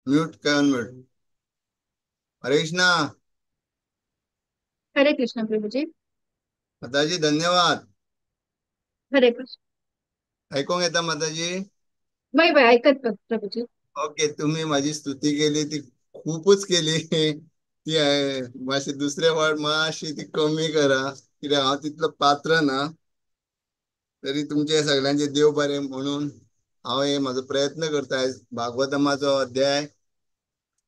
Mute काय unmute? हरे कृष्णा। हरे कृष्णा प्रभु जी। माताजी धन्यवाद। हरे कृष्ण। ऐकूंक येता माताजी? वय वय ऐकत प्रभूजी। ओके, तुम्ही माझी स्तुती केली ती खूपच केली. ती आहे मातशें दुसरे वाट मातशी ती कमी करा, कित्याक हांव तितलो पात्र ना. तरी तुमचे सगळ्यांचे देव बरें म्हणून हांव हे म्हाजो प्रयत्न करता. आयज भागवतमाचो अध्याय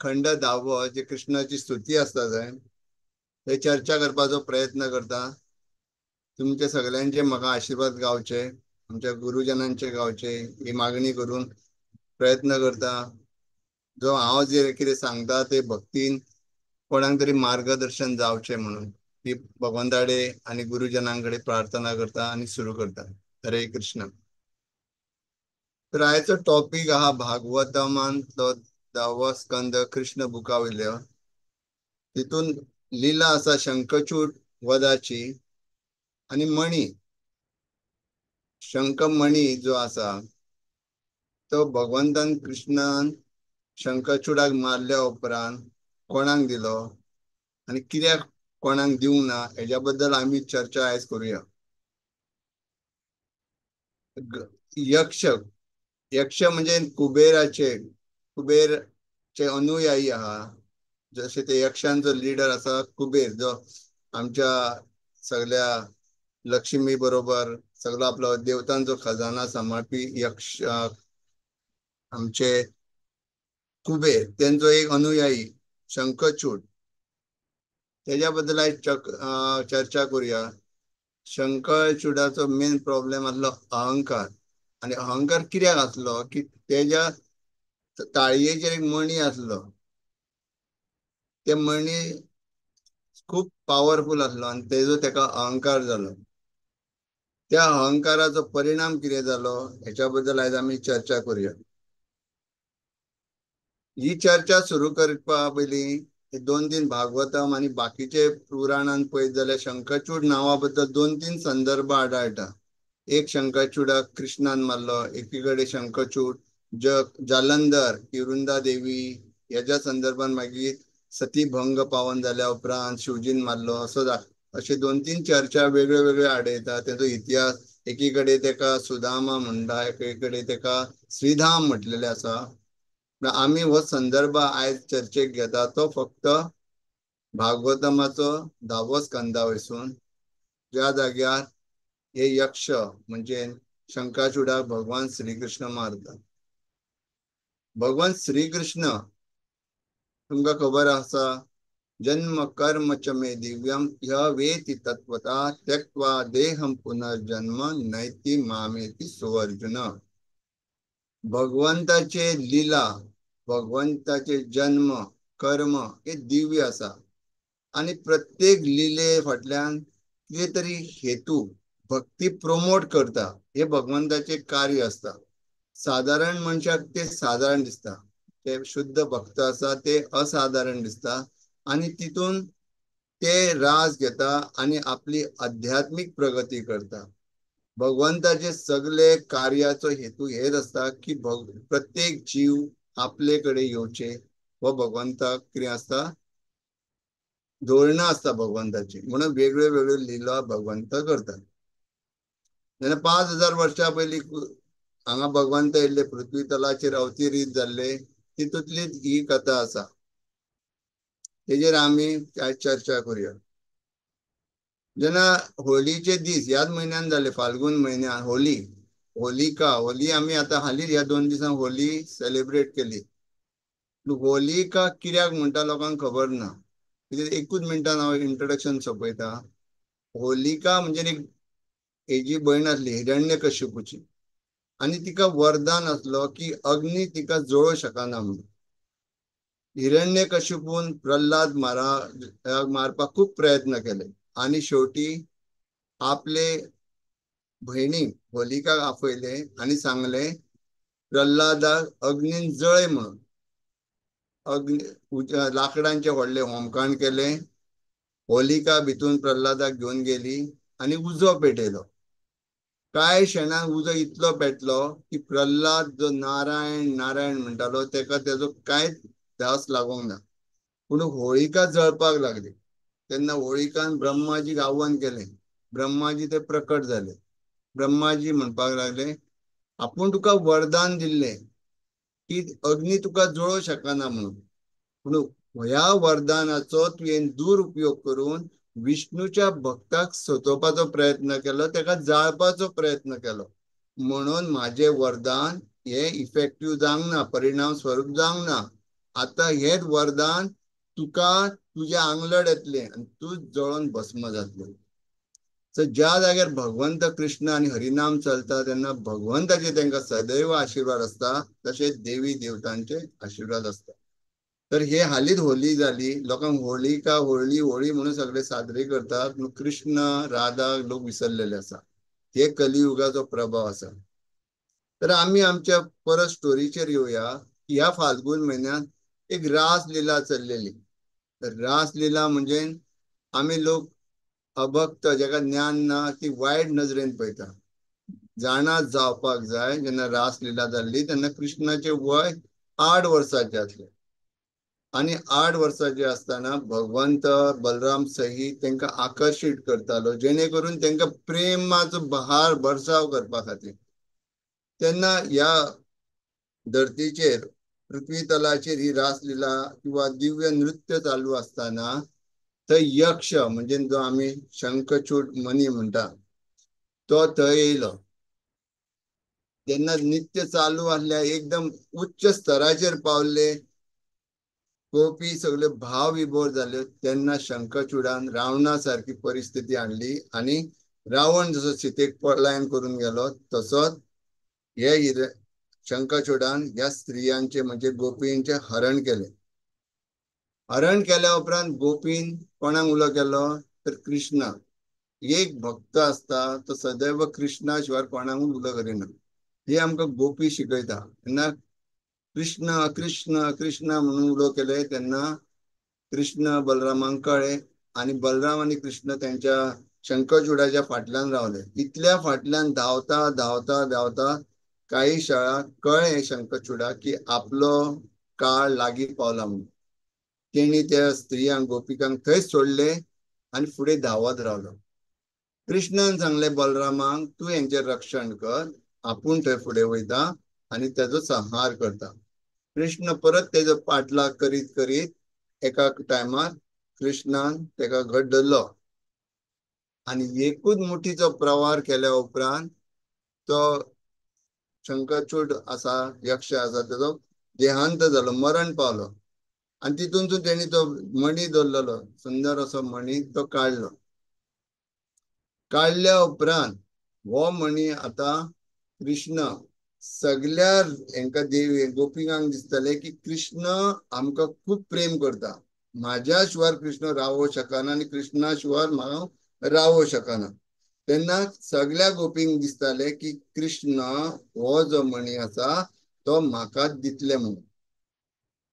खंड 10 जे कृष्णाची स्तुती आसता थंय ते चर्चा करपाचो प्रयत्न करता. तुमचे सगळ्यांचे म्हाका आशिर्वाद गावचे, आमच्या गुरुजनांचे गावचे ही मागणी करून प्रयत्न करता. जो हांव जे कितें सांगता ते भक्तीन कोणाक तरी मार्गदर्शन जावचें म्हणून ही भगवंताडे आनी गुरुजनांकडे प्रार्थना करता आनी सुरू करता. हरे कृष्ण. तर आयचो टॉपीक आहा भागवतमांतलो 10वो स्कंद कृष्ण बुका वयलो. तितून लिला आसा शंखचूड वधाची आनी मणी, शंखमणी जो आसा तो भगवंतान कृष्णान शंखचूडाक मारल्या उपरांत कोणाक दिलो आनी कित्याक कोणाक दिवंक ना हेज्या बद्दल आमी चर्चा आयज करुया. यक्ष, यक्ष म्हणजे कुबेराचे, कुबेरचे अनुयायी आहा. जशे ते यक्षांचो लिडर आसा कुबेर, जो आमच्या सगळ्या लक्ष्मी बरोबर सगळो आपलो देवतांचो खजाना सांबाळपी यक्ष आमचे कुबेर, तेंचो एक अनुयायी शंखचूड. तेज्या बद्दल आयज चर्चा करुया. शंखचूडाचो मेन प्रॉब्लेम आसलो अहंकार. आनी अहंकार कित्याक आसलो की तेज्या ताळयेचेर एक मणी आसलो, ते मणी खूब पावरफूल आसलो आनी तेजो तेका अहंकार जालो. त्या अहंकाराचो परिणाम कितें जालो हेच्या बद्दल आयज आमी चर्चा करुया. ही चर्चा सुरू करपा पयलीं 2-3 भागवतम आनी बाकीचे पुराणान पळयत जाल्यार शंखचूड नांवा बद्दल 2-3 संदर्भ आढळटा. एक शंखचूडाक कृष्णान मारलो, एकीकडे शंखचूड जालंधर की वृंदा देवी हेज्या संदर्भान मागीर सतीभंग पावन जाल्या उपरांत शिवजीन मारलो, असो अशे 2-3 चर्चा वेगळे वेगळे आडयता. तेजो इतिहास एकीकडे तेका सुदामा म्हणटा, एकीकडे तेका श्रीधाम म्हटलेले आसा. आमी हो संदर्भ आयज चर्चेक घेता तो फक्त भागवतमाचो 10वो स्कंदा वयसून, ज्या जाग्यार हे यक्ष म्हणजे शंखाचूडाक भगवान श्रीकृष्ण मारता. भगवान श्रीकृष्ण तुमकां खबर आसा, जन्म कर्म च मे दिव्यम ह्य वेति तत्वता त्यक्त्वा देहं पुनर्जन्म नैति मामेति सोऽर्जुन. भगवंताचे लीला, भगवंताचे जन्म कर्म हे दिव्य आसा आनी प्रत्येक लिले फाटल्यान कितें तरी हेतू, भक्ती प्रोमोट करता, हे भगवंताचे कार्य आसता. सादारण मनशाक ते सादारण दिसता, ते शुद्ध भक्त आसा ते असादारण दिसता आनी तितून ते रास घेता आनी आपली आध्यात्मीक प्रगती करता. भगवंताचे सगळे कार्याचो हेतू हेच आसता की प्रत्येक जीव आपले कडेन येवचे. हो भगवंताक कितें आसता, धोरणां आसता भगवंताची, म्हणून वेगळ्यो वेगळ्यो लिला भगवंत करता. जेन्ना 5000 वर्सां पयलीं हांगा भगवंत येयल्ले, पृथ्वी तलाचेर अवतिरीत जाल्ले, तितूंतलीच ही कथा आसा. तेजेर आमी आयज चर्चा करुया. जेन्ना होलीचे दीस ह्याच म्हयन्यान जाले, फाल्गुन म्हयन्यान होली, होलिका, होली आमी आतां हालींच ह्या 2 दिसांक होली सेलिब्रेट केली. होलिका कित्याक म्हणटा लोकांक खबर ना, कित्याक एकूच मिनटान हांव इंट्रोडक्शन सोंपयता. होलिका म्हणजे एक हेजी भयण आसली हिरण्यकश्यपूची, आनी तिका वरदान आसलो की अग्नी तिका जळोवंक शकना म्हणून. हिरण्यकश्यपून प्रल्हाद मारपाक खूब प्रयत्न केले आनी शेवटी आपले भयणीक होलिकाक आपयले आनी सांगले प्रल्हादाक अग्नीन जळय म्हणून. अग्नी लाकडांचे व्हडले होमकांड केले, होलिका भितून प्रल्हादाक घेवन गेली आनी उजो पेटयलो. कांय क्षणांक उजो इतलो पेटलो की प्रल्हाद जो नारायण नारायण म्हणटालो तेका तेजो कांयच ध्यास लागोंक ना. पूण होळिका जळपाक लागली तेन्ना होळिकान ब्रह्माजीक आव्हान केलें. ब्रह्माजी ते प्रकट जाले. ब्रह्माजी म्हणपाक लागले, आपूण तुका वरदान दिल्लें की अग्नी तुका जळोवंक शकना म्हणून, पूण ह्या वरदानाचो तुवें दुरुपयोग करून विष्णूच्या भक्ताक सतोवपाचो प्रयत्न केलो, तेका जाळपाचो प्रयत्न केलो, म्हणून म्हाजें वरदान हें इफेक्टीव जावंक ना, परिणाम स्वरूप जावंक ना. आतां हेच वरदान तुका तुज्या आंगलड येतलें आनी तूं जळोवन भस्म जातलें. सो ज्या जाग्यार भगवंत कृष्ण आनी हरिनाम चलता तेन्ना भगवंताचे तांकां सदैव आशिर्वाद आसता, तशेंच देवी देवतांचे आशिर्वाद आसता. तर हे हालींच होली जाली, लोकांक होळिका होळी होळी म्हणून सगळे साजरी करतात, पूण कृष्ण राधा लोक विसरलेले आसा. हे कलियुगाचो प्रभाव आसा. तर आमी आमच्या परत स्टोरीचेर येवया. ह्या फाल्गुन म्हयन्यांत एक रासलीला चल्लेली. तर रासलीला म्हणजे आमी लोक अभक्त, जाका ज्ञान ना, ती वायट नजरेन पळयता. जाणा जावपाक जाय, जेन्ना रासलीला जाल्ली तेन्ना कृष्णाचे वय 8 वर्सांचे आसले आनी 8 वर्सांचे आसतना भगवंत बलराम सहित तांकां आकर्शीत करतालो, जेणे करून तांकां प्रेमाचो बहार बरसाव करपा खातीर. तेन्ना ह्या धरतीचेर पृथ्वी तलाचेर ही रासलीला किंवा दिव्य नृत्य चालू आसतना थंय यक्ष म्हणजे जो आमी शंखचूड मनी म्हणटा तो थंय येयलो. तेन्ना नृत्य चालू आसल्या एकदम उच्च स्तराचेर पावले, गोपी सगळे भाव विभोर जाल्यो. तेन्ना शंखचूडान रावणा सारकी परिस्थिती हाडली आनी रावण जसो सीतेक पलायन करून गेलो तसोच हे शंखचूडान ह्या स्त्रियांचे म्हणजे गोपींचे हरण केले. हरण केल्या उपरांत गोपीन कोणाक उलो केलो तर कृष्णा. एक भक्त आसता तो सदैव कृष्णा शिवाय कोणाकूच उलो करिना, हे आमकां गोपी शिकयता. तेन्ना कृष्ण कृष्ण कृष्ण म्हणून उलो केले तेन्ना कृष्ण बलरामाक कळ्ळें आनी बलराम आनी कृष्ण तेंच्या शंखचूडाच्या फाटल्यान रावले. इतल्या फाटल्यान धांवता धांवता धांवता काही शाळा कळ्ळें शंखचूडाक की आपलो काळ लागीं पावला म्हणून. तेणी त्या स्त्रियांक गोपिकांक थंयच सोडले आनी फुडें धांवत रावलो. कृष्णान सांगलें बलरामाक, तूं हेंचें रक्षण कर, आपूण थंय फुडें वयता आनी तेजो संहार करता. कृष्ण परत तेजो पाठलाग करीत करीत एका टायमार कृष्णान तेका घट धरलो आनी एकूच मुठीचो प्रवार केल्या उपरांत तो शंखचूड आसा, यक्ष आसा, तेजो देहांत जालो, मरण पावलो. आनी तितून तेणी तो मणी दवरलेलो, सुंदर असो मणी तो काडलो. काडल्या उपरांत हो मणी आतां कृष्ण सगळ्या हेंकां देवी गोपिकांक दिसतलें की कृष्ण आमकां खूब प्रेम करता, म्हाज्या शिवाय कृष्ण रावोंक शकना आनी कृष्णा शिवाय हांव रावोंक शकना. तेन्ना सगळ्या गोपींक दिसतालें की कृष्ण हो जो मणी आसा तो म्हाका दितले म्हणून.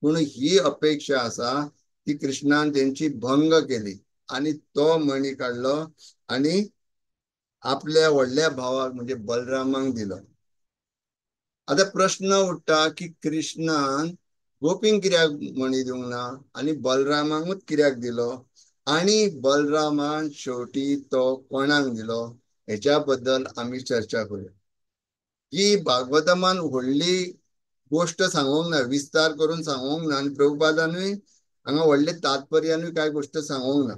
पूण ही अपेक्षा आसा ती कृष्णान तेंची भंग केली आनी तो मणी काडलो आनी आपल्या व्हडल्या भावाक म्हणजे बलरामाक दिलो. आतां प्रश्न उठ्ठा की कृष्णान गोपींक कित्याक मणी दिवंक ना आनी बलरामाकूच कित्याक दिलो आनी बलरामान शेवटी तो कोणाक दिलो, हेच्या बद्दल आमी चर्चा करूया. ही भागवतमान व्हडली गोश्ट सांगूंक ना, विस्तार करून सांगूंक ना आनी प्रभुपादानूय हांगा व्हडले तात्पर्यानूय कांय गोश्ट सांगूंक ना.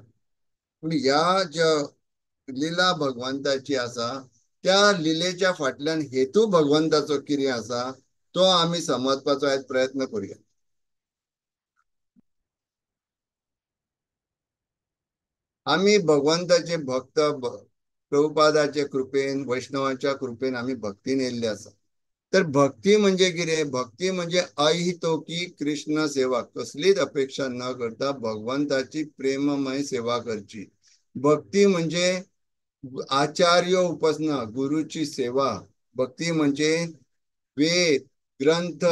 पूण ह्या ज्या लिला भगवंताची आसा त्या लिलेच्या फाटल्यान हेतू भगवंताचो कितें आसा तो आमी समजपाचो आयज प्रयत्न करूया. आमी भगवंताचे भक्त, प्रभुपादाचे कृपेन, वैष्णवाच्या कृपेन आमी भक्तीन येयल्ले आसा. तर भक्ती म्हणजे कितें? भक्ती म्हणजे अहितोकी कृष्ण सेवा, कसलीच अपेक्षा न करता भगवंताची प्रेममय सेवा करची. भक्ती म्हणजे आचार्य उपासना, गुरुची सेवा. भक्ती म्हणजे वेद, ग्रंथ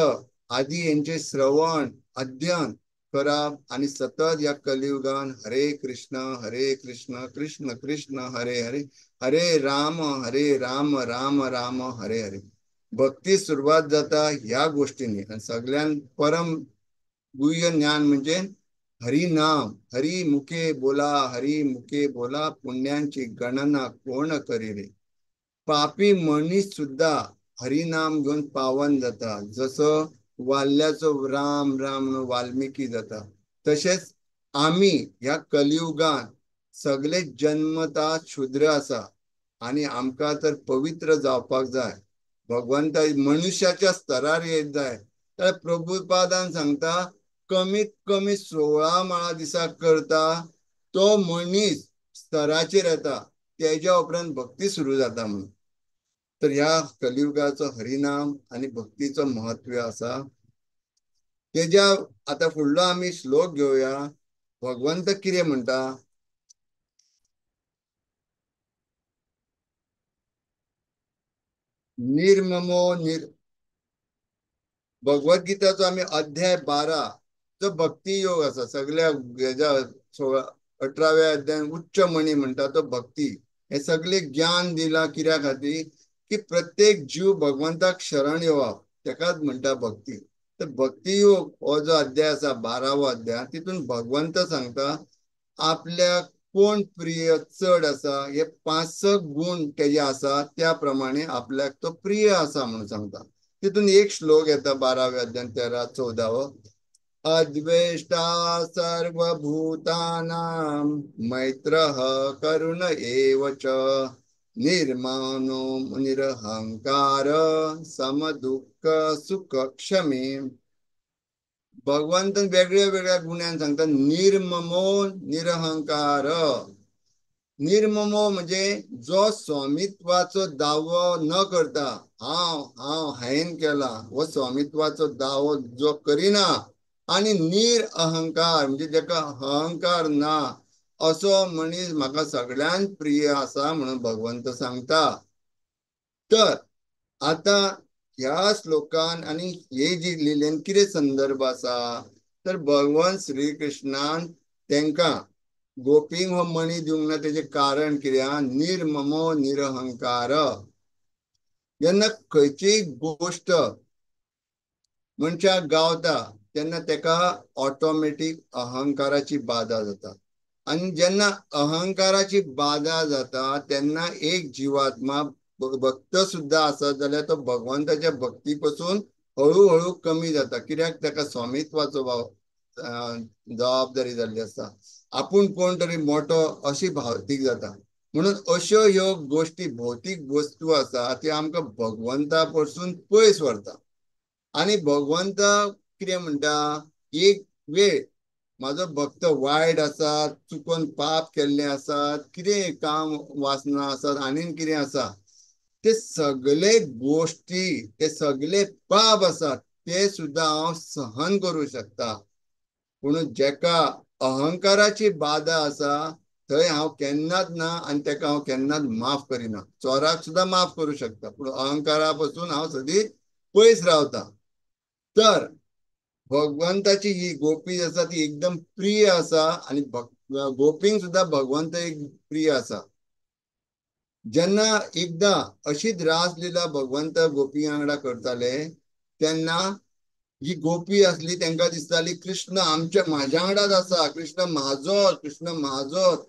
आदी यांचे श्रवण, अध्ययन करप आनी सतत ह्या कलियुगान हरे कृष्ण हरे कृष्ण कृष्ण कृष्ण हरे हरे हरे राम हरे राम राम राम हरे हरे. भक्ती सुरवात जाता ह्या गोष्टींनी. आनी सगळ्यान परम गुह्य ज्ञान म्हणजे हरिनाम. हरी मुखे बोला हरी मुखे बोला पुण्यांची गणना कोण करी रे. पापी मनीस सुद्धा हरिनाम घेवन पावन जाता. जसो वाल्याचो राम राम वाल्मिकी जाता, तशेंच आमी ह्या कलियुगान सगळे जन्मता शुद्र आसा आनी आमकां तर पवित्र जावपाक जाय, भगवंता मनुष्याच्या स्तरार येत जाय. तर प्रभुपादान सांगता कमीत कमी 16 माळा दिसाक करता तो मनीस स्तराचेर येता, तेज्या उपरांत भक्ती सुरू जाता म्हणून. तर ह्या कलियुगाचो हरिनाम आनी भक्तीचो महत्व आसा. तेज्या आतां फुडलो आमी श्लोक घेवया. भगवंत कितें म्हणटा? निर्ममो निर भगवद्गीताचो आमी अध्याय 12 जो भक्ती योग आसा, सगळ्या हेज्या 18व्या अध्यायान उच्च मणी म्हणटा तो भक्ती. हे सगळे ज्ञान दिला कित्या खातीर की प्रत्येक जीव भगवंताक शरण येवप, तेकाच म्हणटा भक्ती. तर भक्ती योग हो जो अध्याय आसा 12वो अध्याय, तितून भगवंत सांगता आपल्या कोण प्रिय चड आसा हे 5 गुण तेजे आसा त्या प्रमाणे आपल्याक तो प्रिय आसा म्हणून सांगता. तितून एक श्लोक येता 12व्या अध्याय 13-14वो, अद्वेष्टा सर्वभूतानां मैत्रः करुण एव च निर्मानो निरहंकार समदुःख सुख क्षमे. भगवंत वेगळ्या वेगळ्या गुण्यान सांगता निर्ममो निरहंकार. निर्ममो म्हणजे जो स्वामित्वाचो दावो न करता, हांव हांव हांवें केला हो स्वामित्वाचो दावो जो करिना, आनी निरअहंकार म्हणजे जेका अहंकार ना असो मनीस म्हाका सगळ्यांत प्रिय आसा म्हणून भगवंत सांगता. तर आतां ह्या श्लोकान आनी हे जी लिलेन कितें संदर्भ आसा तर भगवान श्री कृष्णान तेंकां गोपींक हो मणी दिवंक ना तेजें कारण कितें? निर्ममो निरहंकार. जेन्ना खंयचीय गोश्ट मनशाक गावता तेन्ना तेका ऑटोमॅटीक अहंकाराची बाधा जाता, आनी जेन्ना अहंकाराची बाधा जाता तेन्ना एक जिवात्मा भक्त सुद्दां आसत जाल्यार तो भगवंताच्या भक्ती पसून हळूहळू कमी जाता. कित्याक? ताका स्वामित्वाचो भाव जबाबदारी जाल्ली आसता, आपूण कोण तरी मोठो अशी भावतीक जाता. म्हणून अश्यो ह्यो गोश्टी भौतीक वस्तू आसा ती आमकां भगवंता पसून पयस व्हरता. आनी भगवंत कितें म्हणटा, एक वेळ म्हाजो भक्त वायट आसा, चुकोन पाप केल्ले आसात, कितें काम वासना आसात आनीक कितें आसा, ते सगळे गोश्टी ते सगळे पाप आसात ते सुद्दां हांव सहन करूं शकता, पूण जेका अहंकाराची बाधा आसा थंय हांव केन्नाच ना आनी तेका हांव केन्नाच माफ करिना. चोराक सुद्दां माफ करूं शकता पूण अहंकारा पसून हांव सदींच पयस रावता. तर भगवंताची ही गोपी आसा ती एकदम प्रिय आसा आनी गोपींक सुद्दां भगवंत एक प्रिय आसा. जेन्ना एकदां अशीच रासलीला भगवंत गोपी वांगडा करताले तेन्ना ही गोपी आसली तेंकां दिसताली कृष्ण आमच्या म्हाज्या वांगडाच आसा, कृष्ण म्हाजोच, कृष्ण म्हाजोच.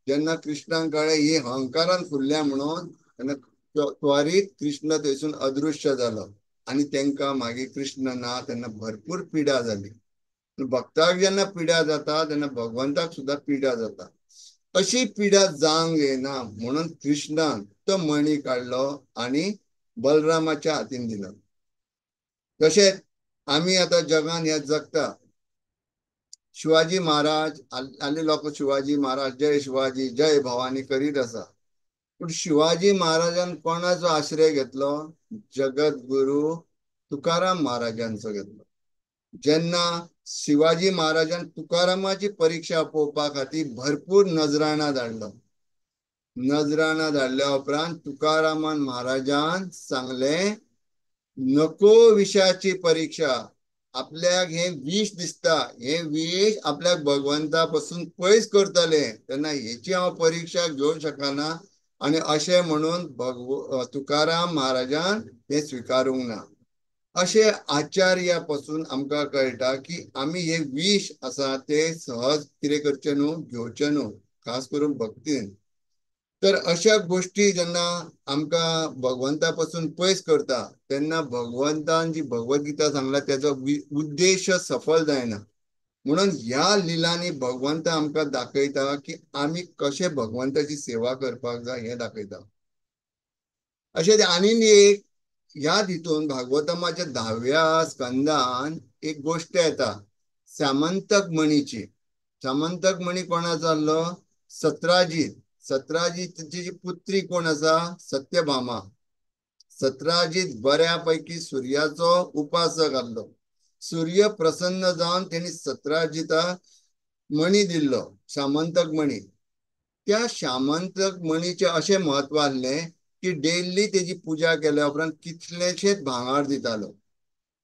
जेन्ना कृष्णाक कळ्ळें ही अहंकारान फुल्ल्या म्हणून तेन्ना त्वरीत कृष्ण थंयसून अदृश्य जालो आनी तेंकां मागीर कृष्ण ना तेन्ना भरपूर पिडा जाली. भक्ताक जेन्ना पिडा जाता तेन्ना भगवंताक सुद्दां पिडा जाता. अशी पिडा जावंक येना म्हणून कृष्णान तो मणी काडलो आनी बलरामाच्या हातीन दिलो. तशेंच आमी आतां जगान हे जगता, शिवाजी महाराज आले लोक शिवाजी महाराज जय शिवाजी जय भवानी करीत आसा, पूण शिवाजी महाराजान कोणाचो आश्रय घेतलो? जगद्गुरू तुकाराम महाराजांचो घेतलो. जेन्ना शिवाजी महाराजान तुकारामाची परीक्षा पळोवपा खातीर भरपूर नजराणा धाडलो, नजराणा धाडल्या उपरांत तुकारामान महाराजान सांगलें नको विषयाची परीक्षा, आपल्याक हें विश दिसता, हें विश आपल्याक भगवंता पासून पयस करतलें, तेन्ना हेची हांव परिक्षा घेवंक शकना. आनी अशें म्हणून तुकाराम महाराजान हें स्विकारूंक ना. अशें आचार्या पासून आमकां कळटा की आमी हे विश आसा ते सहज कितें करचें न्हू, घेवचें न्हू, खास करून भक्तीन. तर अशा गोष्टी जेन्ना आमकां भगवंता पासून पयस करता तेन्ना भगवंतान जी भगवद्गीता सांगला तेजो उद्देश सफल जायना. म्हणून ह्या लिलांनी भगवंत आमकां दाखयता की आमी कशें भगवंताची सेवा करपाक जाय हें दाखयता. अशें आनी एक ह्या हितून भागवतमाच्या 10व्या स्कंदान एक गोश्ट येता सामंतक मणीची. सामंतक मणी कोणाचो आसलो? सत्राजीत. सत्राजीतची पुत्री कोण आसा? सत्यभामा. सत्राजीत बऱ्या पैकी सुर्याचो उपासक आसलो. सूर्य प्रसन्न जावन तेणी सत्राजिता मणी दिल्लो, सामंतक मणी. त्या सामंतक मणीचें अशें म्हत्व आसलें की डेली तेजी पुजा केल्या उपरांत कितलेशेच भांगर दितालो.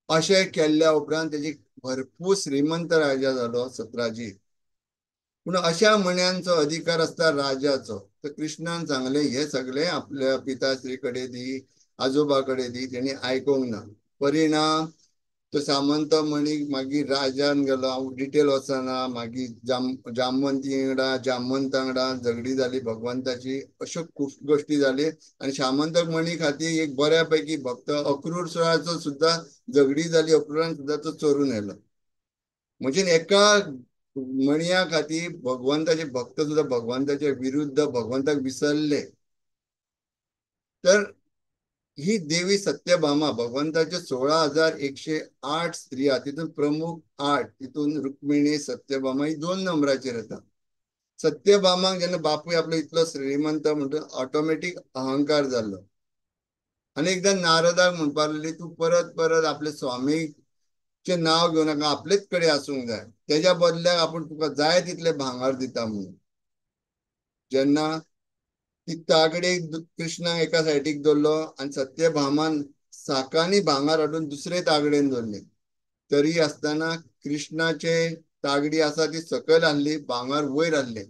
अशें केल्ल्या उपरांत तेजी भरपूर श्रीमंत राजा जालो सत्राजीत. पूण अशा मण्यांचो अधिकार आसता राजाचो. तर कृष्णान सांगलें हे सगळे आपल्या पिताश्री कडेन दी, आजोबा कडेन दी, तेणी आयकूंक ना. परिणाम तो सामंत मणी मागीर राजान गेलो, हांव डिटेल वचना. मागीर जामवंती वांगडा, जामवंता वांगडा झगडी जाली भगवंताची, अश्यो खूब गोश्टी जाली. आनी सामंतक मणी खातीर एक बऱ्या पैकी भक्त अक्रूर सुराचो सुद्दां झगडी जाली, अक्रूरान सुद्दां तो चोरून व्हेलो. म्हणजे एका मणया खातीर भगवंताचे भक्त सुद्दां भगवंताचे विरुद्ध भगवंताक विसरले. तर ही देवी सत्यभामा भगवंताचे 16,108 स्त्रिया, तितून प्रमुख 8, तितून रुक्मिणी सत्यभामा ही 2 नंबराचेर येता. सत्यभामाक जेन्ना बापूय आपलो इतलो श्रीमंत म्हणटून ऑटोमॅटीक अहंकार जाल्लो. आनी एकदां नारदाक म्हणपाक लागली तूं परत परत आपले स्वामीचें नांव घेवं नाका, आपलेच कडेन आसूंक जाय, तेज्या बदल्याक आपूण तुका जाय तितले भांगर दिता म्हणून. जेन्ना ती तागडे कृष्णाक एका सायडीक दवरलो आनी सत्यभामान साकांनी भांगर हाडून दुसरे तागडेन दवरले, तरी आसतना कृष्णाचे तागडी आसा ती सकयल आहली, भांगर वयर आहले.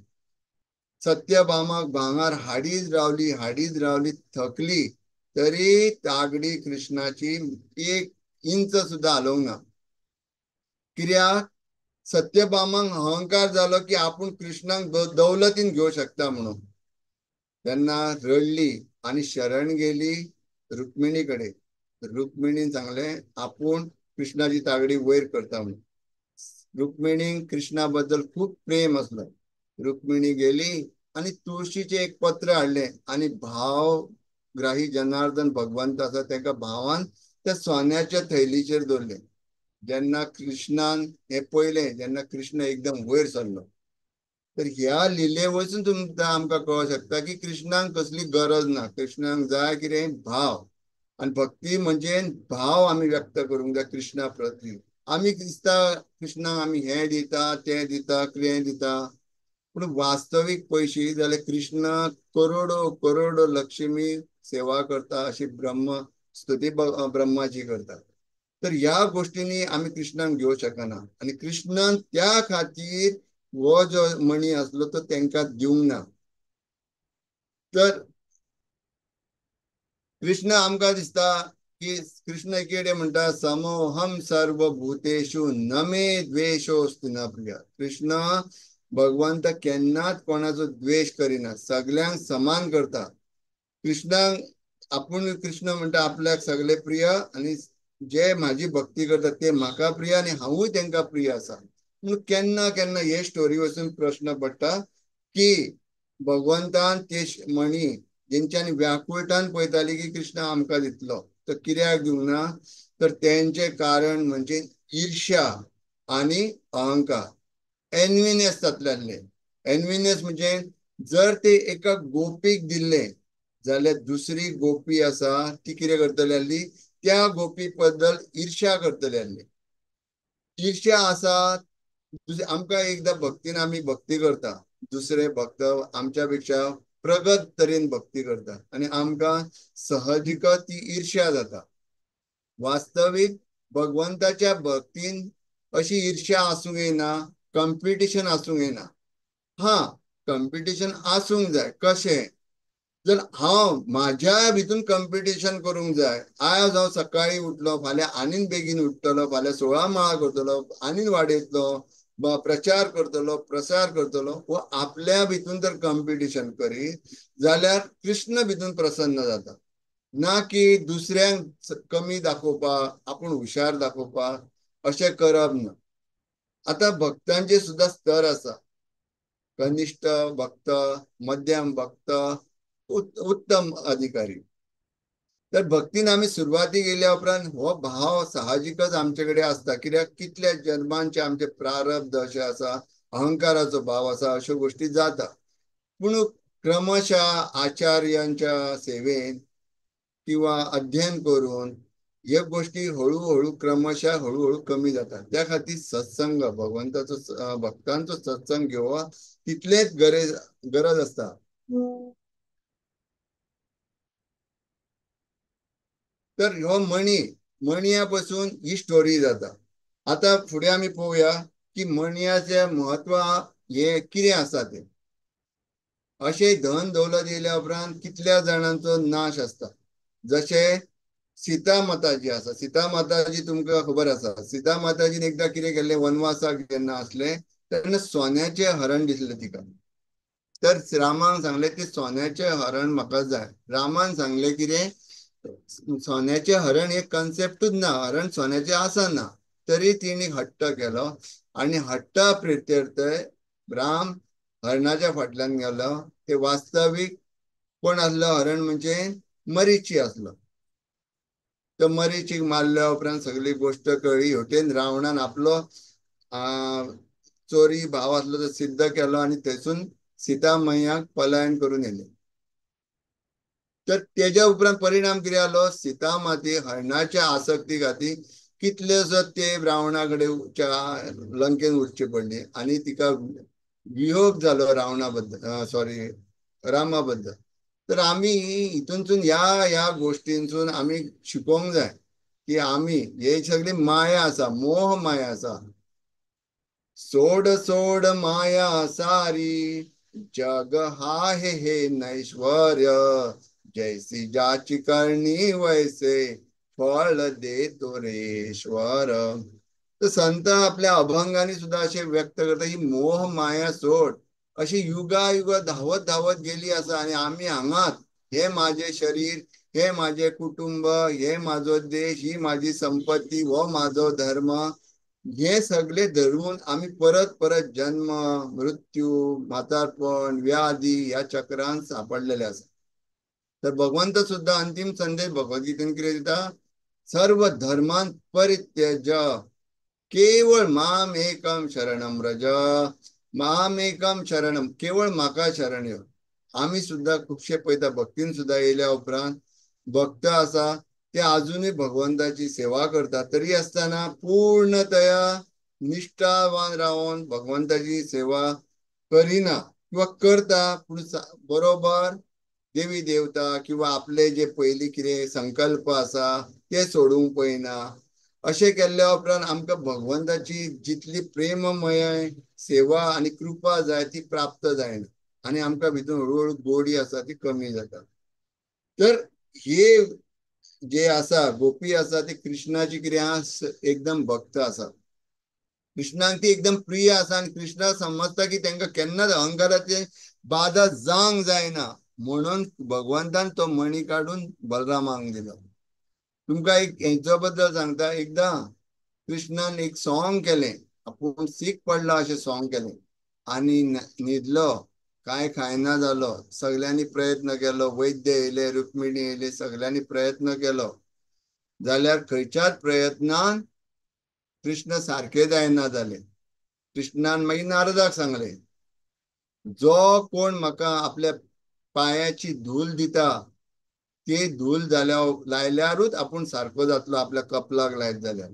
सत्यभामाक भांगर हाडीत रावली, हाडीत रावली, थकली, तरी तागडी कृष्णाची 1 इंच सुद्दां हालोवंक ना. कित्याक? सत्यभामाक अहंकार जालो की आपूण कृष्णाक दौलतीन घेवंक शकता म्हणून. तेन्ना रडली आनी शरण गेली रुक्मिणी कडेन. रुक्मिणीन सांगलें आपूण कृष्णाची तागडी वयर करता म्हणून. रुक्मिणीक कृष्णा बद्दल खूब प्रेम आसलो. रुक्मिणी गेली आनी तुळशीचें एक पत्र हाडलें आनी भावग्राही जनार्दन भगवंत आसा ताका भावान त्या सोन्याच्या थैलीचेर दवरलें. जेन्ना कृष्णान हें पळयलें जेन्ना कृष्ण एकदम वयर सरलो. तर ह्या लिले वचून तुमकां आमकां कळोंक शकता की कृष्णाक कसली गरज ना. कृष्णाक जाय कितें? भाव. आनी भक्ती म्हणजे भाव आमी व्यक्त करूंक जाय कृष्णा प्रती. आमी दिसता कृष्णाक आमी हें दिता, तें दिता, कितें दिता, पूण वास्तवीक पयशी जाल्यार कृष्ण करोडो करोडो लक्ष्मी सेवा करता अशी ब्रह्म स्तुती ब्रह्माची करता. तर ह्या गोश्टींनी आमी कृष्णाक घेवंक शकना. आनी कृष्णान त्या खातीर हो जो मणी आसलो तो तांकां दिवंक ना. तर कृष्ण आमकां दिसता की कृष्ण एकेडे म्हणटा समोहम सर्वभूतेषु न मे द्वेषोऽस्ति न प्रिय. कृष्ण भगवंत केन्नाच कोणाचो द्वेश करिना, सगल्यांक समान करता. कृष्णाक आपूण कृष्ण म्हणटा आपल्याक सगळे प्रिय आनी जे म्हाजी भक्ती करता ते म्हाका प्रिय आनी हांवूय तांकां प्रिय आसा. पूण केन्ना केन्ना हे स्टोरी वचून प्रश्न पडटा की भगवंतान ते मणी जेंच्यांनी व्याकुळटान पळयताली की कृष्ण आमकां दितलो, तर कित्याक दिवंक ना? तर तेंचें कारण म्हणजे ईर्ष्या आनी अहंकार, एनविनेस जातले आसले. एनविनेस म्हणजे जर ते एका गोपीक दिल्ले जाल्यार दुसरी गोपी आसा ती कितें करतली आसली? त्या गोपी बद्दल ईर्ष्या करतली आसली. ईर्ष्या आसा आमकां एकदां भक्तीन आमी भक्ती करता, दुसरे भक्त आमच्या पेक्षा प्रगत तरेन भक्ती करता आनी आमकां सहजिकच ती ईर्ष्या जाता. वास्तवीक भगवंताच्या भक्तीन अशी ईर्ष्या आसूंक येना, कॉम्पिटिशन आसूंक येना. हां, कॉम्पिटिशन आसूंक जाय. कशें? जर हांव म्हाज्या भितून कॉम्पिटिशन करूंक जाय, आज हांव सकाळीं उठलो, फाल्यां आनीक बेगीन उठतलो, फाल्यां 16 माळा करतलो, आनीक वाडयतलो, प्रचार करतलो, प्रसार करतलो, हो आपल्या भितून जर कॉम्पिटिशन करीत जाल्यार कृष्ण भितून प्रसन्न जाता, ना की दुसऱ्यांक कमी दाखोवपाक, आपूण हुशार दाखोवपाक अशें करप ना. आतां भक्तांचे सुद्दां स्तर आसा, कनिष्ठ भक्त, मध्यम भक्त, उत्तम अधिकारी. तर भक्तीन आमी सुरवातीक येयल्या उपरांत हो भाव साहजिकच आमचे कडेन आसता, कित्याक कितल्या जन्मांचे आमचे प्रारब्ध अशें आसा, अहंकाराचो भाव आसा, अश्यो गोश्टी जाता. पूण क्रमशः आचार्यांच्या सेवेन किंवा अध्ययन करून ह्यो गोश्टी हळूहळू क्रमशः हळूहळू कमी जाता. त्या खातीर सत्संग, भगवंताचो भक्तांचो सत्संग घेवप तितलेच गरज आसता. तर ह्यो मणी, मणया पासून ही स्टोरी जाता. आतां फुडें आमी पळोवया की मणयाचें म्हत्व हें कितें आसा तें. अशें धन दौलत येयल्या उपरांत कितल्या जाणांचो नाश आसता. जशें सीता माताजी आसा, सीता माताजी तुमकां खबर आसा, सीता माताजीन एकदां कितें केल्लें, वनवासाक जेन्ना आसलें तेन्ना सोन्याचें हरण दिसलें तिका. तर रामान सांगलें तें सोन्याचें हरण म्हाका जाय. रामान सांगलें कितें, सोन्याचें हरण हे कन्सेप्टूच ना, हरण सोन्याचें आसना. तरी तिणी हट्ट केलो आनी हट्टा प्रित्यर्थ राम हरणाच्या फाटल्यान गेलो. ते वास्तवीक कोण आसलो हरण म्हणजे मरीची आसलो. तर मरीचीक मारल्या उपरांत सगळी गोश्ट कळ्ळी. हेवटेन रावणान आपलो चोरी भाव आसलो तो सिद्ध केलो आनी थंयसून सीता मैयाक पलायन करून येयले. तर तेज्या उपरांत परिणाम कितें जालो, सीता माती हरणाच्या आसक्ती खातीर कितलेसो तेप रावणा कडेन लंकेन उरची पडली आनी तिका वियोग जालो रावणा बद्दल, सॉरी रामा बद्दल. तर आमी हितूनसून ह्या ह्या गोश्टींसून आमी शिकोंक जाय की आमी हे सगळी माया आसा, मोह माया आसा. सोड सोड माया सारी, जग हा हे हे नैश्वर्य, जैसी जाची करणी वैसे फळ देतो रेश्वर. तर संत आपल्या अभंगांनी सुद्धा अशें व्यक्त करता ही मोह माया सोड, अशी युगा युगा धांवत धांवत गेली आसा आनी आमी हांगात, हे माझे शरीर, हे माझे कुटुंब, हे माझो देश, ही माझी संपत्ती, हो माझो धर्म, हे सगळे धरून आमी परत परत जन्म मृत्यू म्हातारपण व्याधी ह्या चक्रान सापडलेले आसा. तर भगवंत सुद्धा अंतिम संदेश भगवद्गीतेन कितें दिता, सर्व धर्मान परित्यज केवळ माम एकम शरणम रज. माम एकम शरणम, केवळ म्हाका शरण यो. आमी सुद्धा खुबशे पळयता भक्तीन सुद्धा येयल्या उपरांत भक्त आसा ते आजुनूय भगवंताची सेवा करता, तरी आसतना पूर्णतया निष्ठावान रावन भगवंताची सेवा करिना किंवा करता पूण बरोबर देवी देवता किंवा आपले जे पयलीं कितें संकल्प आसा ते सोडूंक पळयना. अशें केल्ल्या उपरांत आमकां भगवंताची जितली प्रेममय सेवा आनी कृपा जाय ती प्राप्त जायना आनी आमकां भितर हळूहळू गोडी आसा ती कमी जाता. तर हे जे आसा गोपी आसा ते कृष्णाची कितें आसा एकदम भक्त आसा, कृष्णाक ती एकदम प्रिय आसा आनी कृष्णा समजता की तांकां केन्नाच अहंकाराचे बाधा जावंक जायना म्हणून भगवंतान तो मणी काडून बलरामाक दिलो. तुमकां एक हेचो बद्दल सांगता, एकदां कृष्णान एक सॉंग केलें, आपूण सीक पडला अशें सॉंग केलें आनी न्हिदलो, कांय खायना जालो, सगल्यांनी प्रयत्न केलो, वैद्य येयले, रुक्मिणी येयली, सगल्यांनी प्रयत्न केलो, जाल्यार खंयच्याच प्रयत्नान कृष्ण सारके जायना जाले. कृष्णान मागीर नारदाक सांगलें, जो कोण म्हाका आपल्या पांयाची धूल दिता ते धूल जाल्यार लायल्यारूच आपूण सारको जातलो, आपल्या कपलाक लायत जाल्यार.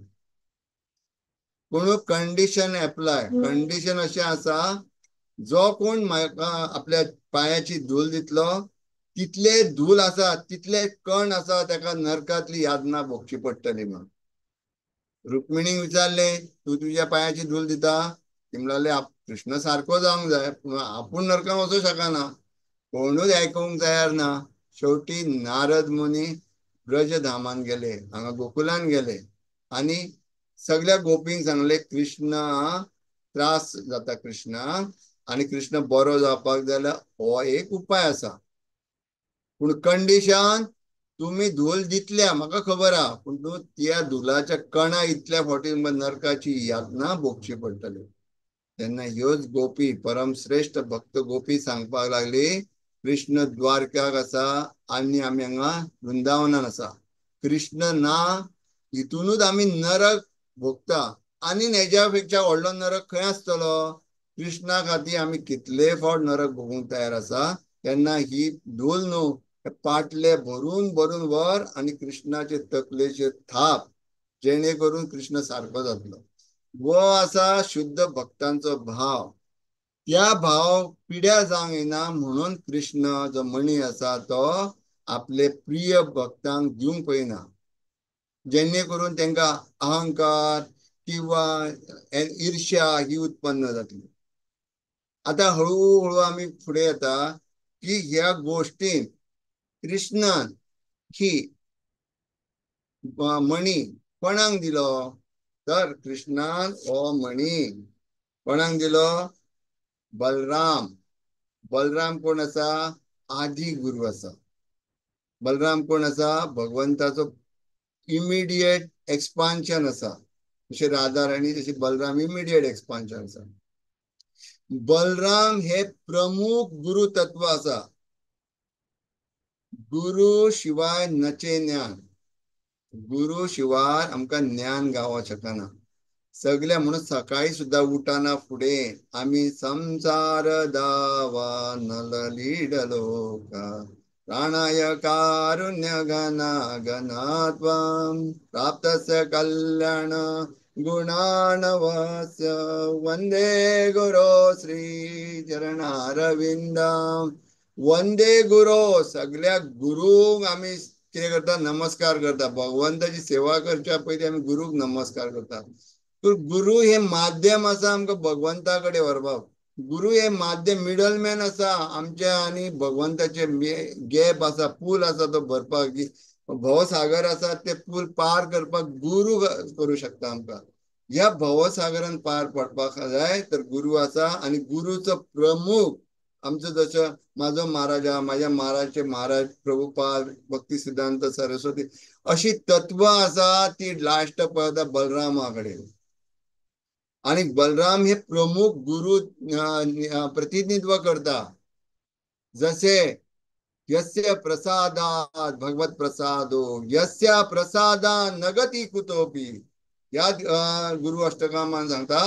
पूण कंडिशन एप्लाय, कंडिशन अशें आसा, जो कोण म्हाका आपल्या पांयाची धूल दितलो तितले धूल आसा तितले कण आसा ताका नरकांतली यातना भोगची पडटली. म्हणून रुक्मिणीक विचारलें, तूं तुज्या पांयाची धूल दिता? ती म्हणले कृष्ण सारको जावंक जाय, पूण आपूण नरकां वचूंक शकना. कोणूच आयकूंक तयार ना. शेवटी नारद मुनी ब्रजधामान गेले, हांगा गोकुलान गेले आनी सगळ्या गोपींक सांगले कृष्ण त्रास जाता कृष्णाक आनी कृष्ण बरो जावपाक जाल्यार हो एक उपाय आसा, पूण कंडिशन तुमी धूल दितल्या म्हाका खबर आहा, पूण तूं त्या धुलाच्या कणा इतल्या फावटी तुमकां नरकाची यातना भोगची पडटली. तेन्ना ह्योच गोपी परमश्रेश्ठ भक्त गोपी सांगपाक लागली, कृष्ण द्वारक्याक आसा आनी आमी हांगा वृंदावनान आसा, कृष्ण ना हितूनच आमी नरक भोगता आनी हेज्या पेक्षा व्हडलो नरक खंय आसतलो? कृष्णा खातीर आमी कितले फावट नरक भोगूंक तयार आसा. तेन्ना ही धूल न्हू, पाटले भरून भरून व्हर आनी कृष्णाचे तकलेचेर थाप, जेणे करून कृष्ण सारको जातलो. वो आसा शुद्ध भक्तांचो भाव. त्या भाव पिड्या जावंक येना म्हणून कृष्ण जो मणी आसा तो आपले प्रिय भक्तांक दिवंक पळयना, जेणे करून तांकां अहंकार किंवा ईर्ष्या ही उत्पन्न जातली. आतां हळूहळू आमी फुडें येता की ह्या गोश्टीन कृष्णान ही मणी कोणाक दिलो? तर कृष्णान हो मणी कोणाक दिलो? बलराम. बलराम कोण आसा? आदी गुरु आसा. बलराम कोण आसा? भगवंताचो इमिडिएट एक्सपान्शन आसा. जशें राधा राणी तशी बलराम इमिडिएट एक्सपान्शन आसा. बलराम हे प्रमुख गुरु तत्व आसा. गुरु शिवाय नचे ज्ञान, गुरु शिवाय आमकां ज्ञान गावपाक शकना. सगळ्या म्हणून सकाळी सुद्दां उठना फुडें आमी संसार दावा नललीडलोका प्राणाय कारुण्य घना घनात्वं प्राप्तस्य कल्याण गुणानवस्य वंदे गुरो श्री चरणारविंदं. वंदे गुरो, सगळ्या गुरूंक आमी कितें करता? नमस्कार करता. भगवंताची सेवा करच्या पयलीं आमी गुरूक नमस्कार करता. गुरु हे माध्यम आसा आमकां भगवंता कडेन व्हरपाक. गुरु हे माध्यम, मिडलमॅन आसा आमच्या आनी भगवंताचे गॅप आसा, पूल आसा तो भरपाक. भवसागर आसा ते पूल पार करपाक गुरु करूं शकता आमकां. ह्या भवसागरान पार पडपाक जाय तर गुरु आसा. आनी गुरुचो प्रमुख आमचो जसो म्हाजो महाराज, म्हाज्या महाराजचे महाराज प्रभुपाद, भक्ती सिद्धांत सरस्वती, अशी तत्वां आसा ती लास्ट पळयता बलरामा कडेन. आनी बलराम हे प्रमुख गुरु प्रतिनिधित्व करता. जसे यस्य प्रसादात् भगवत प्रसादो यस्य प्रसादान् नगति कुतोपि, ह्या गुरु अष्टकामान सांगता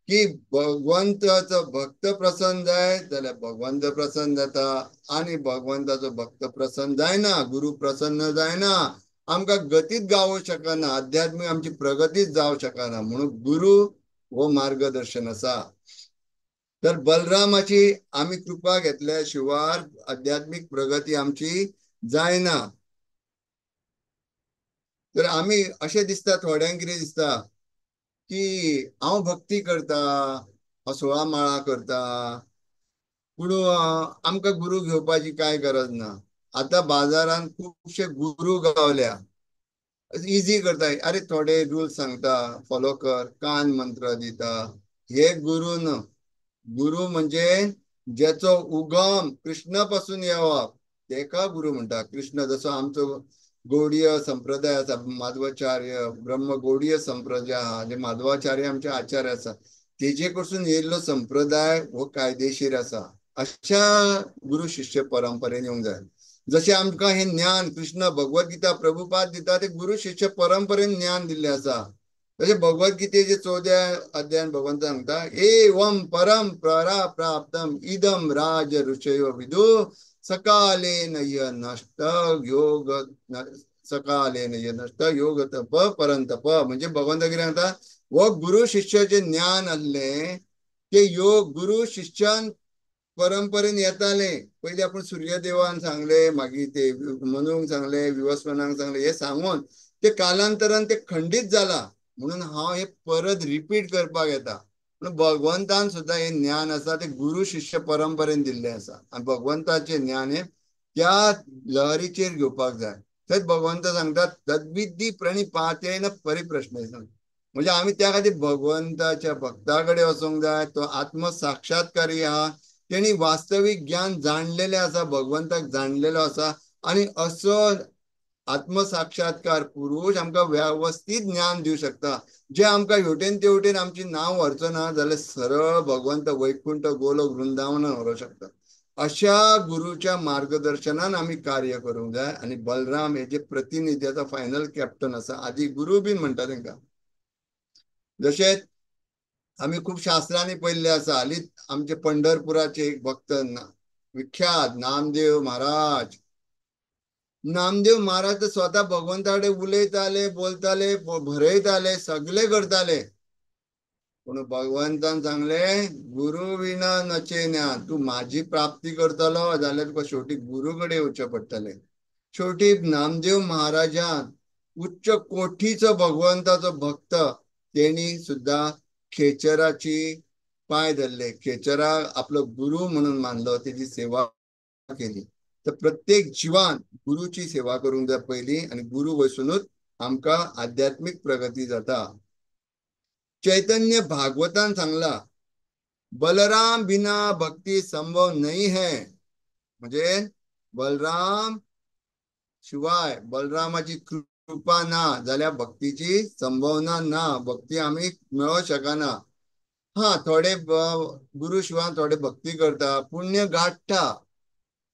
की भगवंताचो भक्त प्रसन्न जाय जाल्यार भगवंत प्रसन्न जाता, आनी भगवंताचो भक्त प्रसन्न जायना, गुरु प्रसन्न जायना, आमकां गतीच गावूंक शकना, आध्यात्मीक आमची प्रगतीच जावंक शकना. म्हणून गुरु हो मार्गदर्शन आसा. तर बलरामाची आमी कृपा घेतल्या शिवाय आध्यात्मीक प्रगती आमची जायना. तर आमी अशें दिसता थोड्यांक कितें दिसता की हांव भक्ती करता, हांव 16 माळा करता, पूण आमकां गुरु घेवपाची कांय गरज ना. आतां बाजारान खुबशे गुरु गावल्या, इजी करता, अरे थोडे रूल्स सांगता फॉलो कर, कान मंत्र दिता. हे गुरु न. गुरु म्हणजे ज्याचो उगम कृष्णा पासून येवप तेका गुरु म्हणटा. कृष्ण जसो आमचो गौडीय संप्रदाय आसा, माधवाचार्य ब्रह्म गौडीय संप्रदाय आहा, जे माधवाचार्य आमचे आचार्य आसा, तेजे कडसून येयल्लो संप्रदाय हो कायदेशीर आसा. अशा गुरु शिष्य परंपरेन येवंक जाय. जशें आमकां हें ज्ञान कृष्ण भगवद्गीता प्रभुपाद दिता ते गुरु शिष्य परंपरेन ज्ञान दिल्लें आसा. तशें भगवद्गीतेचे 14 अध्यायान भगवंत सांगता, एवं परम परा प्राप्तम इदम राज ऋषयो विदु सकालेन य नष्ट योग सकालेन य नष्ट योग तप परंतप. म्हणजे भगवंत कितें सांगता, हो गुरु शिष्याचें ज्ञान आसलें ते योग गुरु शिष्यान परंपरेन येताले. पयलीं आपूण सूर्यदेवान सांगले, मागीर ते मनूंक सांगले, विवस्वनाक सांगले, हे सांगून ते कालांतरान ते खंडीत जाला. म्हणून हांव हे परत रिपीट करपाक येता. पूण भगवंतान सुद्दां हे ज्ञान आसा ते गुरु शिष्य परंपरेन दिल्लें आसा आनी भगवंताचें ज्ञान हे त्या लहरीचेर घेवपाक जाय. थंयच भगवंत सांगता तद्विद्धी प्रणिपातेन परिप्रश्न, म्हणजे आमी त्या खातीर भगवंताच्या भक्ता कडेन वचोंक जाय. तो आत्मसाक्षात्कारी आहा, तेणी वास्तवीक ज्ञान जाणलेलें आसा, भगवंताक जाणलेलो आसा आनी असो आत्मसाक्षात्कार पुरुष आमकां व्यवस्थीत ज्ञान दिवं शकता. जे आमकां हेवटेन तेवटेन आमची नांव व्हरचो ना जाल्यार सरळ भगवंत वैकुंठ गोलोक वृंदावनान व्हरूंक शकता. अशा गुरुच्या मार्गदर्शनान आमी कार्य करूंक जाय. आनी बलराम हे जे प्रतिनिधी आसा, फायनल कॅप्टन आसा, आदी गुरु बीन म्हणटा तांकां. जशें आमी खूब शास्त्रांनी पळयल्ले आसा, हालींच आमचे पंढरपुराचे एक भक्त विख्यात नामदेव महाराज, नामदेव महाराज तर स्वता भगवंता कडेन उलयताले, बोलताले, भरयताले, सगळे करताले. पूण भगवंतान सांगले गुरु विना नचे ज्ञान, तूं म्हाजी प्राप्ती करतलो जाल्यार तुका शेवटी गुरु कडेन येवचें पडटलें. शेवटी नामदेव महाराजान उच्च कोटीचो भगवंताचो भक्त तेणी सुद्दां खेचराची पांय धरले, खेचराक आपलो गुरु म्हणून मानलो, तेजी सेवा केली. तर प्रत्येक जिवान गुरुची सेवा करूंक जाय पयलीं आनी गुरु वयसुनूच आमकां आध्यात्मीक प्रगती जाता. चैतन्य भागवतान सांगला बलराम बिना भक्ती संभव नहीं है, म्हणजे बलराम शिवाय बलरामाची कृपा ना जाल्यार भक्तीची संभावना ना, भक्ती आमी मेळोंक शकना. हा, थोडे गुरु शिवाय थोडे भक्ती करता, पुण्य गांठता,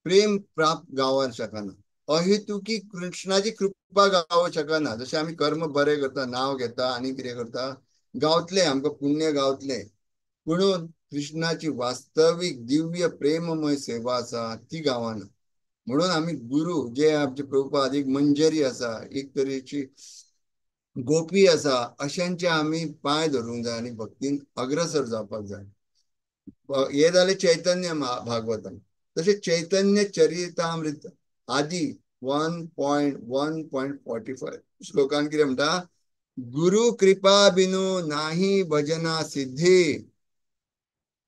प्रेम प्राप्त गावंक शकना, अहेतुकी कृष्णाची कृपा गावंक शकना. जशें आमी कर्म बरें करता, नांव घेता आनी कितें करता, गावतलें आमकां पुण्य गावतलें, पुणून कृष्णाची वास्तवीक दिव्य प्रेममय सेवा आसा ती गावना. म्हणून आमी गुरु जे आमचे प्रभुपाद एक मंजरी आसा, एक तरेची गोपी आसा, अशांचे आमी पांय धरूंक जाय आनी भक्तीन अग्रसर जावपाक जाय. हे जालें चैतन्य भागवतम. तशें चैतन्य चरितामृत आदी 1.1.45 श्लोकान कितें म्हणटा, गुरु कृपा बिनु नाही भजना सिद्धी,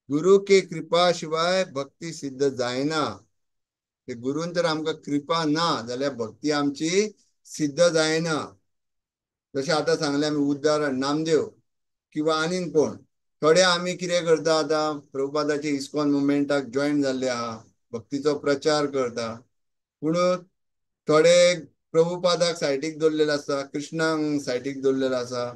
गुरु के कृपा शिवाय भक्ती सिद्ध जायना. गुरून तर आमकां कृपा ना जाल्यार भक्ती आमची सिद्ध जायना. जशें आतां सांगलें आमी उदाहरण नामदेव किंवा आनीक कोण, थोडे आमी कितें करता आतां प्रभुपादाचे इस्कॉन मुवमेंटाक जॉयन जाल्ले आहा, भक्तीचो प्रचार करता, पूण थोडे प्रभुपादाक सायडीक दवरलेले आसा, कृष्णाक सायडीक दवरलेलो आसा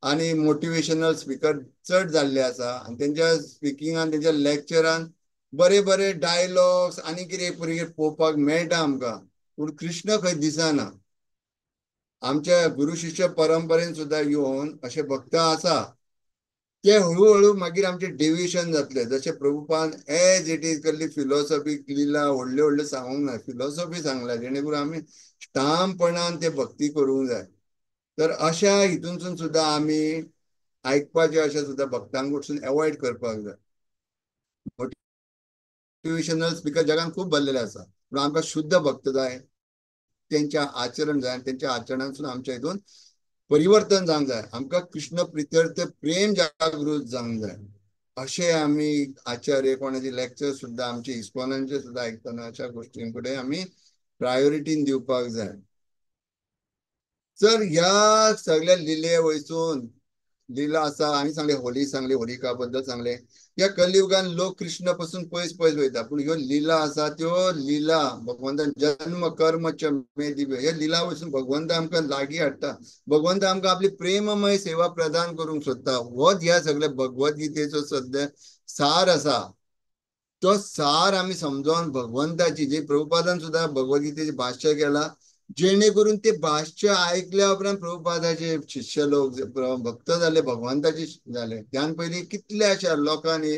आनी मोटिवेशनल स्पिकर चड जाल्ले आसा आनी तेंच्या स्पिकिंगान तेंच्या लेक्चरान बरे बरे डायलॉग्स आनी कितें कितें पळोवपाक मेळटा आमकां, पूण कृष्ण खंय दिसना. आमच्या गुरु शिष्य परंपरेन सुद्दां येवन अशे भक्त आसा, ते हळूहळू मागीर आमचें डेविएशन जातलें. जशें प्रभुपाद एज it is कसली फिलॉसॉफी लिला व्हडल्यो व्हडल्यो सांगूंक ना, फिलॉसॉफी सांगला जेणे करून आमी ठामपणान ते भक्ती करूंक जाय. तर अशा हितूनसून सुद्दां आमी आयकपाचे अशें सुद्दां भक्तांक कडसून एवॉयड करपाक जाय. मोटिवेशनल स्पिकर जगान खूब भरलेले आसा, पूण आमकां शुद्ध भक्त जाय, तेंच्या आचरण जाय आनी तेंच्या आचरणांतसून आमच्या हितून परिवर्तन जावंक जाय, आमकां कृष्ण प्रित्यर्थ प्रेम जागृत जावंक जाय. अशें आमी आचार्य कोणाचे लेक्चर सुद्दां आमचे इस्कॉनांचे सुद्दां आयकतना अशा गोश्टीं कडेन आमी प्रायोरिटीन दिवपाक जाय. तर ह्या सगळ्या लिले वयसून लिला आसा, आमी सांगले होली सांगले, होलिका बद्दल सांगले, ह्या कलियुगान लोक कृष्ण पासून पयस पयस वयता, पूण ह्यो लिला आसा त्यो लिला भगवंतान जन्म कर्म च मे दिव्य, ह्या लिला वयसून भगवंत आमकां लागीं हाडटा, भगवंत आमकां आपली प्रेममय सेवा प्रदान करूंक सोदता. होच ह्या सगळ्या भगवद्गीतेचो सद्या सार आसा. तो सार आमी समजोन भगवंताची, जे प्रभुपादान सुद्दां भगवद्गीतेचें भाश्य केलां, जेणे करून ते भाश्य आयकल्या उपरांत प्रभुपादाचे शिष्य लोक भक्त जाले, भगवंताचे जाले. त्यान पयलीं कितल्याशा लोकांनी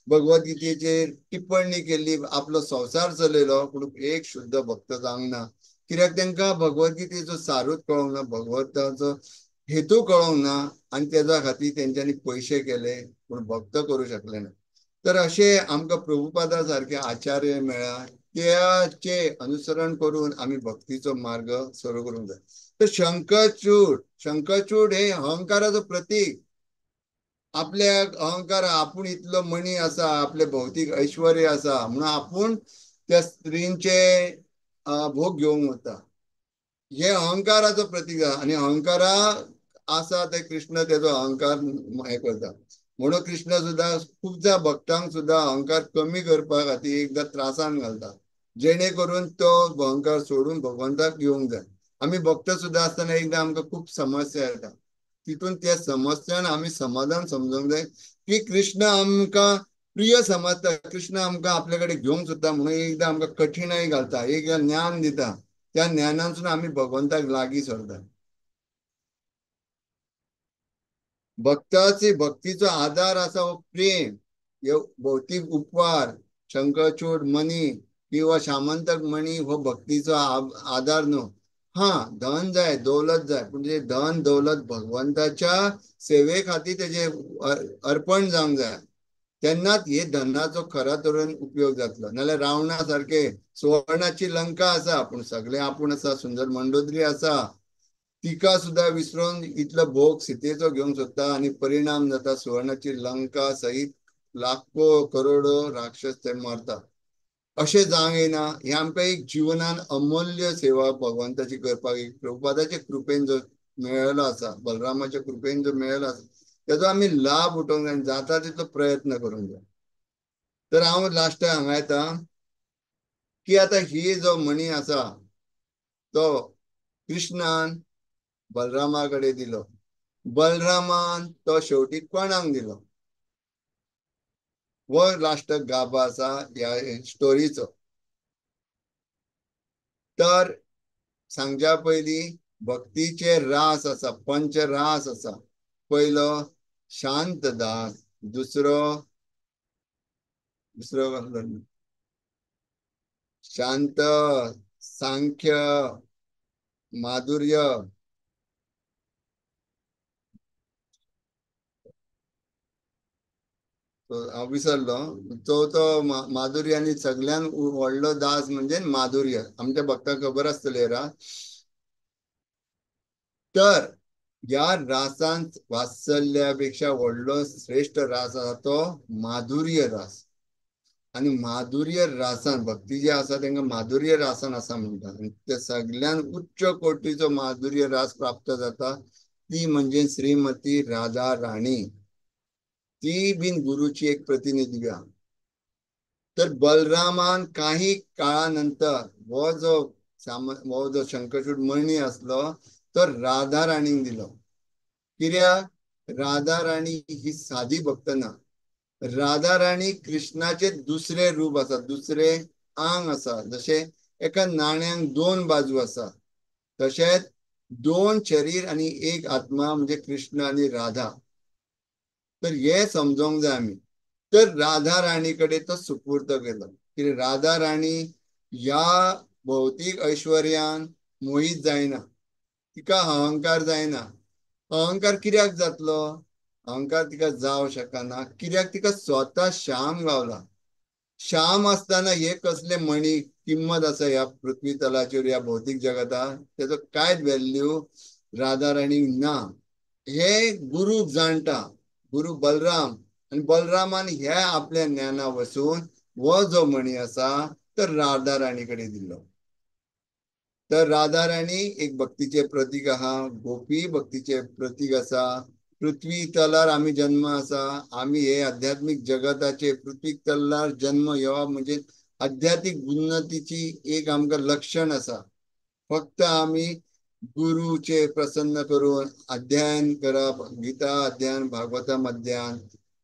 भगवद्गीतेचेर टिप्पणी केल्ली, आपलो संवसार चलयलो, पूण एक शुद्ध भक्त जावंक ना. कित्याक तांकां भगवद्गीतेचो सारूच कळोंक ना, भगवंताचो हेतू कळोंक ना आनी तेजा खातीर तेंच्यांनी पयशे केले, पूण भक्त करूं शकले ना. तर अशें आमकां प्रभुपादा सारके आचार्य मेळ्ळा, त्याचे अनुसरण करून आमी भक्तीचो मार्ग सुरू करूंक जाय. तर शंखचूड, शंखचूड हे अहंकाराचो प्रतीक. आपल्या अहंकार, आपूण इतलो मणी आसा, आपले भौतीक ऐश्वर्य आसा म्हणून आपूण त्या स्त्रींचे भोग घेवंक वता. हे अहंकाराचो प्रतीक आसा आनी अहंकारा आसा ते कृष्ण तेजो अहंकार हे करता. म्हणून कृष्ण सुद्दां खुबश्या भक्तांक सुद्दां अहंकार कमी करपा खातीर एकदां त्रासान घालता, जेणे करून तो अहंकार सोडून भगवंताक येवंक जाय. आमी भक्त सुद्दां आसतना एकदां आमकां खूब समस्या येता, तितून त्या समस्यान आमी समाधान समजूंक जाय की कृष्ण आमकां प्रिय समजता, कृष्ण आमकां आपले कडेन घेवंक सोदता म्हणून एकदां आमकां कठीणाय घालता, एकदां ज्ञान दिता, त्या ज्ञानांतसून आमी भगवंताक लागीं सरता. भक्ताची भक्तीचो आधार आसा हो प्रेम, हे भौतीक उपवार, शंखचूड मणी किंवा शामंतक मणी हो भक्तीचो आधार न्हू. हा, धन जाय, दौलत जाय, पूण ते धन दौलत भगवंताच्या सेवे खातीर तेजे अर्पण जावंक जाय, तेन्नाच हे धनाचो खरा तरेन उपयोग जातलो. नाल्यार रावणा सारके सुवर्णाची लंका आसा पूण सगळे आपूण आसा, सुंदर मंडोदरी आसा, तिका सुद्दां विसरून इतलो भोग सीतेचो घेवंक सोदता आनी परिणाम जाता सुवर्णाची लंका सहित लाखो करोडो राक्षस ते मारता. अशें जावंक येना. हें आमकां एक जिवनान अमूल्य सेवा भगवंताची करपाक एक प्रभुपादाचे कृपेन जो मेळ्ळो आसा, बलरामाच्या कृपेन जो मेळ्ळो आसा, तेजो आमी लाभ उठोवंक जाय आनी जाता तितलो प्रयत्न करूंक जाय. तर हांव लास्टाक हांगा येता की आतां ही जो मणी आसा तो कृष्णान बलरामा कडेन दिलो, बलरामान तो शेवटी कोणाक दिलो, हो लास्टाक गाभा आसा ह्या स्टोरीचो. तर सांगच्या पयलीं भक्तीचे रास आसा, पंचरास आसा. पयलो शांत दास, दुसरो दुसरो कसलो? शांत, सांख्य, माधुर्य, हांव विसरलो. चवथो माधुर्य आनी सगळ्यान व्हडलो दास म्हणजे माधुर्य. आमच्या भक्तांक खबर आसतलें रास. तर ह्या रासांत वात्सल्या पेक्षा व्हडलो श्रेष्ठ रास आसा तो माधुर्य रास. आनी माधुर्य रासान भक्ती जी आसा तांकां माधुर्य रासान आसा म्हणटा. आनी ते सगळ्यान उच्च कोटीचो माधुर्य रास प्राप्त जाता ती म्हणजे श्रीमती राधा राणी. ती बीन गुरुची एक प्रतिनिधी आसा. तर बलरामान काही काळानंतर हो जो शंखचूड मणी आसलो तो राधा राणीक दिलो. कित्याक? राधा राणी ही सादी भक्त ना. राधा राणी कृष्णाचे दुसरे रूप आसा, दुसरे आंग आसा. जशें एका नाण्यांक दोन बाजू आसा तशेंच दोन शरीर आनी एक आत्मा म्हणजे कृष्ण आनी राधा. तर हे समजोंक जाय आमी. तर राधा राणी कडेन तो सुपूर्द केलो. कित्याक राधा राणी ह्या भौतीक ऐश्वर्यान मोहीत जायना, तिका अहंकार जायना. अहंकार कित्याक जातलो? अहंकार तिका जावं शकना. कित्याक? तिका स्वता श्याम गावला. श्याम आसतना हे कसले मणी किंमत आसा ह्या पृथ्वी तलाचेर, ह्या भौतीक जगताक, तेजो कांयच व्हॅल्यू राधा राणीक ना. हे गुरू जाणटा, गुरू बलराम. आनी बलरामान ह्या आपल्या ज्ञाना वसून हो जो मणी आसा तर राधा राणी कडेन दिलो. तर राधा राणी एक भक्तीचे प्रतीक आहा, गोपी भक्तीचे प्रतीक आसा. पृथ्वी तलार आमी जन्म आसा, आमी हे आध्यात्मीक जगताचे पृथ्वी तलार जन्म येवप म्हणजे आध्यात्मीक उन्नतीची एक आमकां लक्षण आसा. फक्त आमी गुरुचे प्रसन्न करून अध्ययन करप, गीता अध्ययन, भागवतम अध्ययन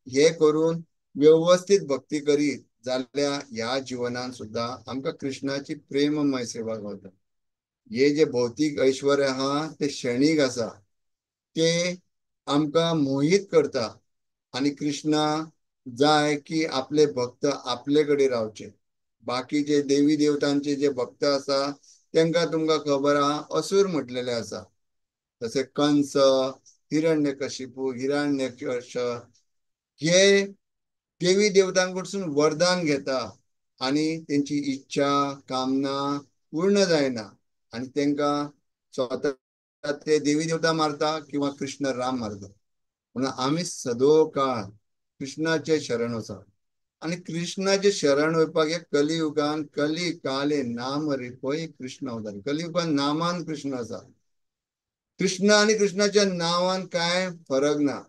हे करून व्यवस्थित भक्ती करीत जाल्यार ह्या जिवनान सुद्दां आमकां कृष्णाची प्रेममय सेवा गावता. हे जे भौतीक ऐश्वर्य आहा ते क्षणीक आसा, ते आमकां मोहीत करता. आनी कृष्णा जाय की आपले भक्त आपले कडेन रावचे. बाकीचे देवी देवतांचे जे भक्त आसा तांकां तुमकां खबर आहा असूर म्हटलेले आसा. जशे कंस, हिरण्यकशिपू, हिरण्यकश हे देवी देवतांकडसून वरदान घेता आनी तेंची इच्छा कामना पूर्ण जायना आनी तांकां स्वता ते देवी देवता मारता किंवा कृष्ण राम मारता. म्हणून आमी सदोकाळ कृष्णाचे शरण वचप आनी कृष्णाचे शरण वयपाक हे कलियुगान कली काले नाम रिपोय कृष्ण अवतार. कलियुगान नामान कृष्ण आसा. कृष्ण आनी कृष्णाच्या नांवान कांय फरक ना.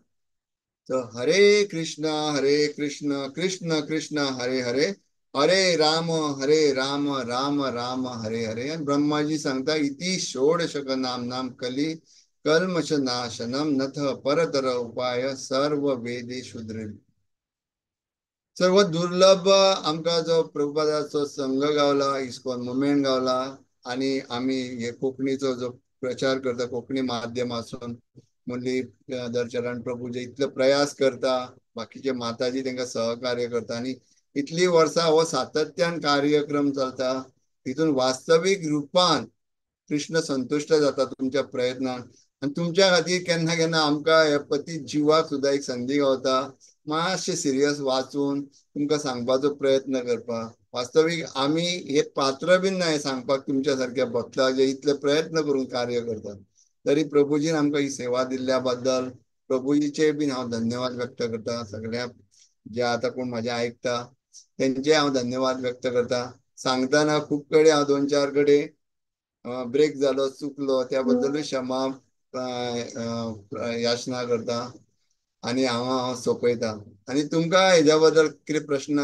तर हरे कृष्ण हरे कृष्ण कृष्ण कृष्ण हरे हरे हरे राम हरे राम राम राम हरे हरे. आनी ब्रह्माजी सांगता इति षोडशक नाम नाम कली कल्मष नाशनम नथ परतर उपाय सर्व वेदेषु दृढ. सर्व दुर्लभ आमकां जो प्रभुपादाचो संघ गावला, इस्कॉन मुवमेंट गावला आनी आमी हे कोंकणीचो जो प्रचार करता कोंकणी माध्यमासून मुरली दरचरण प्रभू जे इतले प्रयास करता, बाकीचे माताजी तांकां सहकार्य करता आनी इतली वर्सां हो सातत्यान कार्यक्रम चलता. तितून वास्तवीक रुपान कृष्ण संतुश्ट जाता तुमच्या प्रयत्नान आनी तुमच्या खातीर केन्ना केन्ना आमकां हे पती जिवाक सुद्दां एक संदी गावता मातशें सिरियस वाचून तुमकां सांगपाचो प्रयत्न करपाक. वास्तवीक आमी हे पात्र बीन ना सांगपाक तुमच्या सारक्या भक्ताक जे इतले प्रयत्न करून कार्य करतात. तरी प्रभुजीन आमकां ही सेवा दिल्ल्या बद्दल प्रभुजीचे बीन हांव धन्यवाद व्यक्त करता. सगळ्या जे आतां कोण म्हाजें आयकता तेंचे हांव धन्यवाद व्यक्त करता. सांगतना खूब कडेन हांव 2-4 कडेन ब्रेक जालो, चुकलो, त्या बद्दलूय क्षमा याचना करता आनी हांव सोंपयता. आनी तुमकां हेज्या बद्दल कितें प्रश्न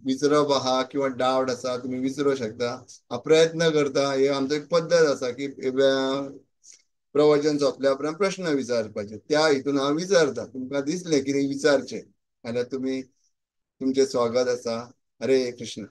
विचारप आहा किंवा डावट आसा तुमी विचारूंक शकता. हांव प्रयत्न करता. हे आमचो एक पद्दत आसा की प्रवचन सोंपल्या उपरांत प्रश्न विचारपाचे, त्या हितून हांव विचारता. तुमकां दिसलें कितें विचारचें जाल्यार तुमी तुमचें स्वागत आसा. हरे कृष्ण.